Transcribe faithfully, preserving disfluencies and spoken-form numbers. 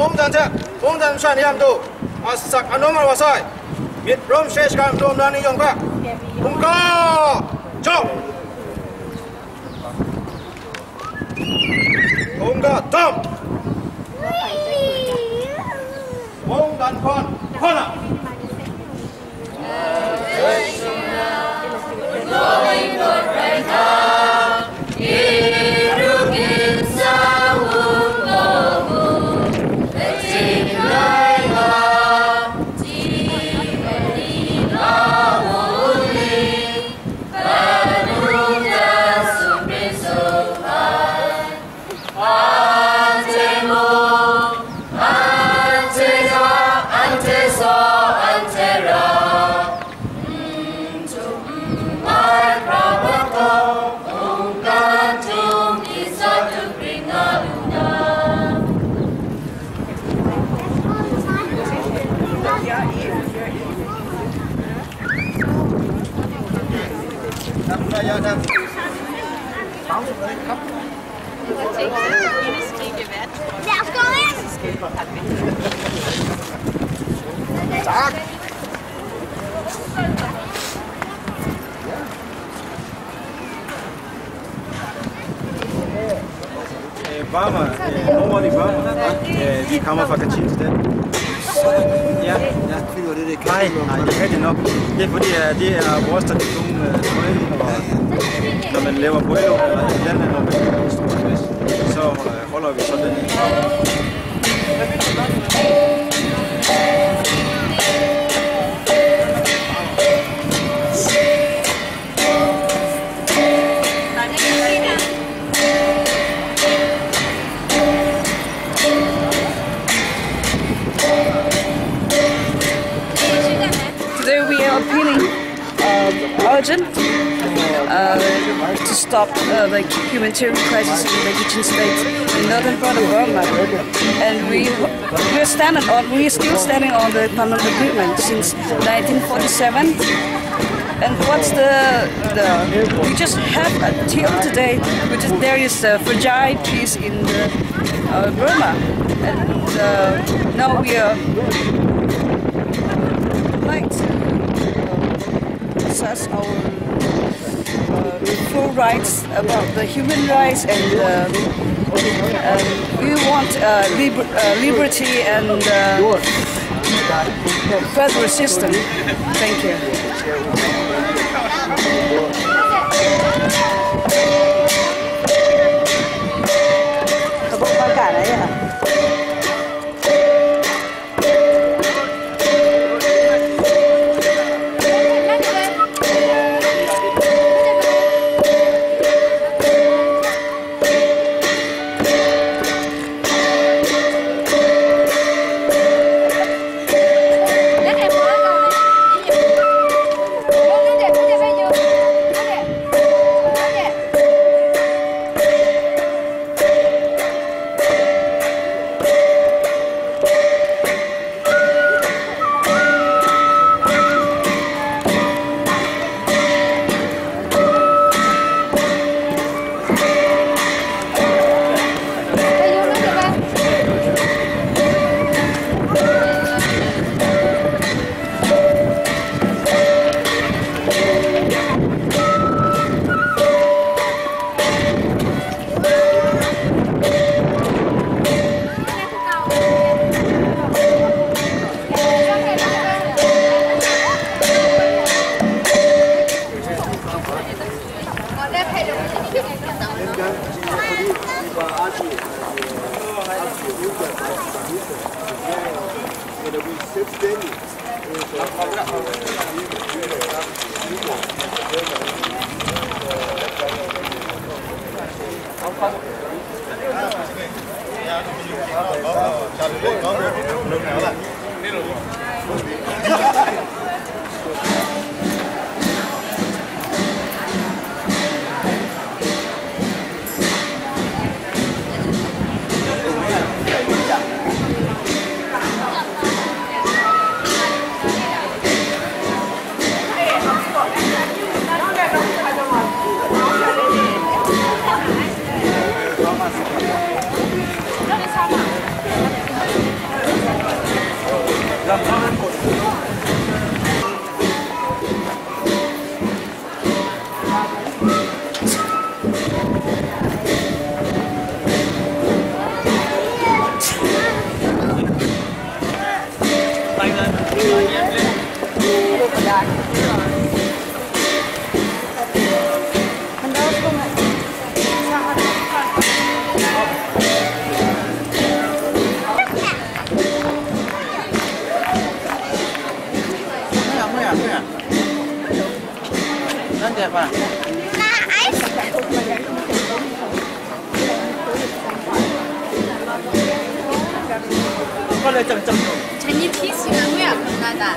Mungdan hte mungdan masha ni a matu, asak anum ai wa sai, myit rum she shagan matu na ni yawng hpe, hkungga jawng, hkungga dam, mungdan hkawn, hkawn a. Anhte mung, anhte ga, anhte saw, anhte ra, n htum n mai hkra wa gaw, mungkan htum Khrista htum ring nga lu na. Eh, Bama, eh, normally Bama, eh, di Bama Fakachin today. Yeah, yeah. Hi, hi, you heard, you know. Di pudi, eh, di, eh, boss tadi tung, eh, boy, eh, namen lewa boy lo, eh, then, eh, no, so, eh, All of a sudden. Today we are appealing um, urgent uh, to stop uh, the humanitarian crisis in the Rakhine State in northern part of Burma. And we we're standing on we're still standing on the Panmunjom agreement since nineteen forty-seven. And what's the, the we just have until today, which is there is a fragile peace in the, uh, Burma. And uh, now we are like to uh, assess our uh, full rights about the human rights and uh, uh, we want uh, liber- uh, liberty and uh, federal system. Thank you. Chinese tea sing a ngwi a hkrum na ta?